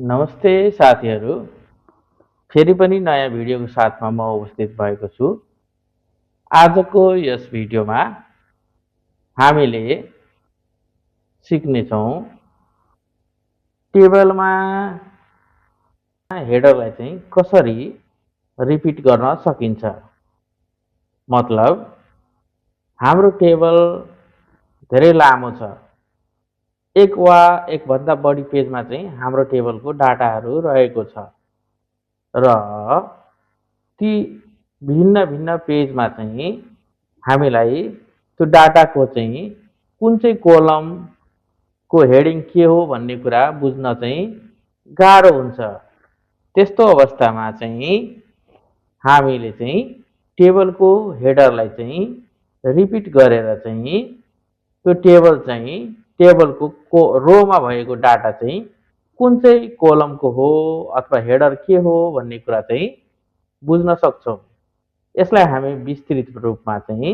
नमस्ते साथीहरू, फेरि पनि नयाँ भिडियोको साथमा म उपस्थित भएको छु। आजको यस भिडियोमा हामीले सिक्नेछौँ टेबलमा हेडरलाई चाहिँ कसरी रिपिट गर्न सकिन्छ। मतलब हाम्रो टेबल धेरै लामो छ। एक वा एकभन्दा बढी पेजमा चाहिँ हाम्रो टेबलको डाटाहरू रहेको छ र ती भिन्न भिन्न पेजमा चाहिँ हामीलाई त्यो डाटाको चाहिँ कुन चाहिँ कोलमको हेडिङ के हो भन्ने कुरा बुझ्न चाहिँ गाह्रो हुन्छ। त्यस्तो अवस्थामा चाहिँ हामीले चाहिँ टेबलको हेडरलाई चाहिँ रिपिट गरेर चाहिँ त्यो टेबलको रोमा भएको डाटा चाहिँ कुन चाहिँ कोलमको हो अथवा हेडर के हो भन्ने कुरा चाहिँ बुझ्न सक्छौँ। यसलाई हामी विस्तृत रूपमा चाहिँ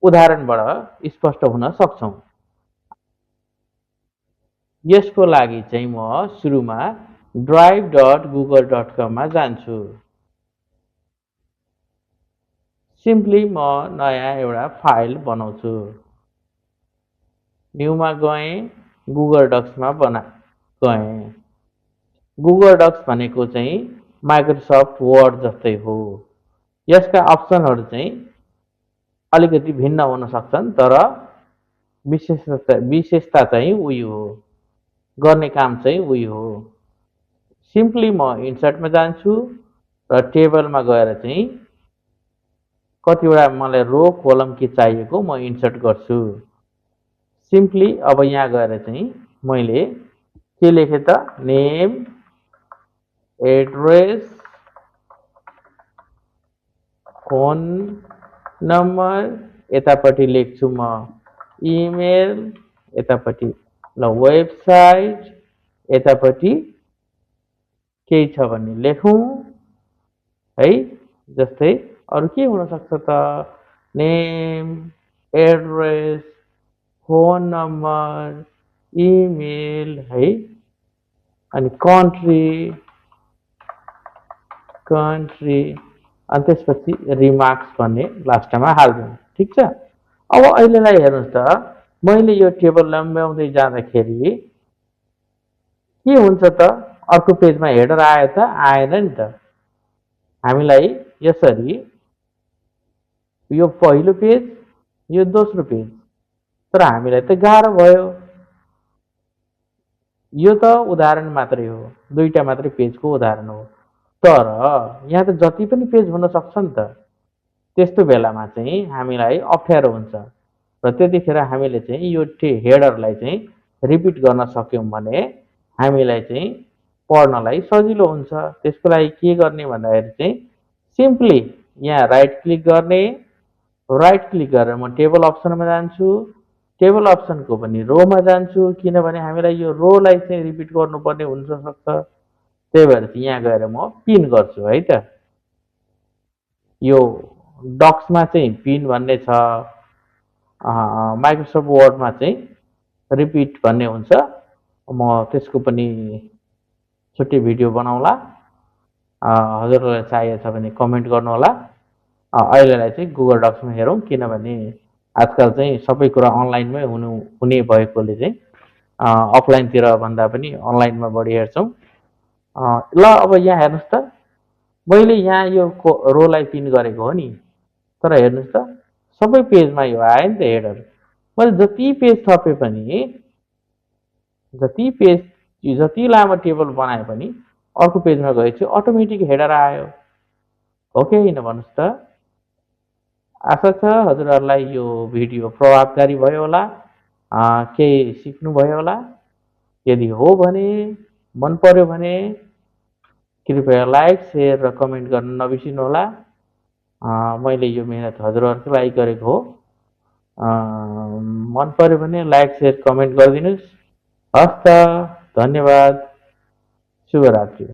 उदाहरणबाट स्पष्ट हुन सक्छौँ। यसको लागि चाहिँ म सुरुमा drive.google.com मा जान्छु। सिम्पली म नयाँ एउटा फाइल बनाउँछु। न्यूमा गएँ, गुगल डक्समा गएँ। गुगल डक्स भनेको चाहिँ माइक्रोसफ्ट वर्ड जस्तै हो। यसका अप्सनहरू चाहिँ अलिकति भिन्न हुन सक्छन्, तर विशेषता चाहिँ उही हो, गर्ने काम चाहिँ उही हो। सिम्पली म इन्सर्टमा जान्छु र टेबलमा गएर चाहिँ कतिवटा मलाई रो कोलम के चाहिएको म इन्सर्ट गर्छु। सिम्पली अब यहाँ गएर चाहिँ मैले के लेखेँ त, नेम, एड्रेस, फोन नम्बर, यतापट्टि लेख्छु म इमेल, यतापट्टि ल वेबसाइट, यतापट्टि केही छ भने लेखौँ है। जस्तै अरू के हुन सक्छ त, name, address, phone number, email है। अनि कन्ट्री अनि त्यसपछि रिमार्क्स भन्ने लास्टमा हाल्दिउँ। ठिक छ। अब अहिलेलाई हेर्नुहोस् त, मैले यो टेबल लम्ब्याउँदै जाँदाखेरि के हुन्छ त, अर्को पेजमा हेडर आयो त आएन नि त। हामीलाई यसरी यो पहिलो पेज, यो दोस्रो पेज, तर हामीलाई त गाह्रो भयो। यो त उदाहरण मात्रै हो, दुईटा मात्रै पेजको उदाहरण हो, तर यहाँ त जति पनि पेज हुन सक्छ नि त। त्यस्तो बेलामा चाहिँ हामीलाई अप्ठ्यारो हुन्छ र त्यतिखेर हामीले चाहिँ यो हेडरलाई चाहिँ रिपिट गर्न सक्यौँ भने हामीलाई चाहिँ पढ्नलाई सजिलो हुन्छ। त्यसको लागि के गर्ने भन्दाखेरि चाहिँ सिम्पली यहाँ राइट क्लिक गरेर म टेबल अप्सनमा जान्छु। टेबल अप्सनको पनि रोमा जान्छु, किनभने हामीलाई यो रोलाई चाहिँ रिपिट गर्नुपर्ने हुनसक्छ। त्यही भएर चाहिँ यहाँ गएर म पिन गर्छु है त। यो डक्समा चाहिँ पिन भन्ने छ, माइक्रोसफ्ट वर्डमा चाहिँ रिपिट भन्ने हुन्छ। म त्यसको पनि छुट्टै भिडियो बनाउला। हजुरहरूलाई चाहिएको छ भने कमेन्ट गर्नुहोला। अहिलेलाई चाहिँ गुगल डक्समा हेरौँ, किनभने आजकल चाहिँ सबै कुरा अनलाइनमै हुने भएकोले चाहिँ अफलाइनतिर भन्दा पनि अनलाइनमा बढी हेर्छौँ। ल अब यहाँ हेर्नुहोस् त, मैले यहाँ यो रोलाई पिन गरेको हो नि, तर हेर्नुहोस् त सबै पेजमा यो आयो नि त हेडर। मैले जति पेज थपे पनि, जति लामो टेबल बनाए पनि अर्को पेजमा गएपछि अटोमेटिक हेडर आयो, हो कि होइन भन्नुहोस् त। आशा छ हजुरहरूलाई यो भिडियो प्रभावकारी भयो होला, केही सिक्नुभयो होला। यदि हो भने, मन पर्यो भने कृपया लाइक, सेयर र कमेन्ट गर्न नबिर्सिनुहोला। मैले यो मेहनत हजुरहरूकै लागि गरेको हो। मन पर्यो भने लाइक, सेयर, कमेन्ट गरिदिनुहोस्। हस् त, धन्यवाद, शुभरात्रि।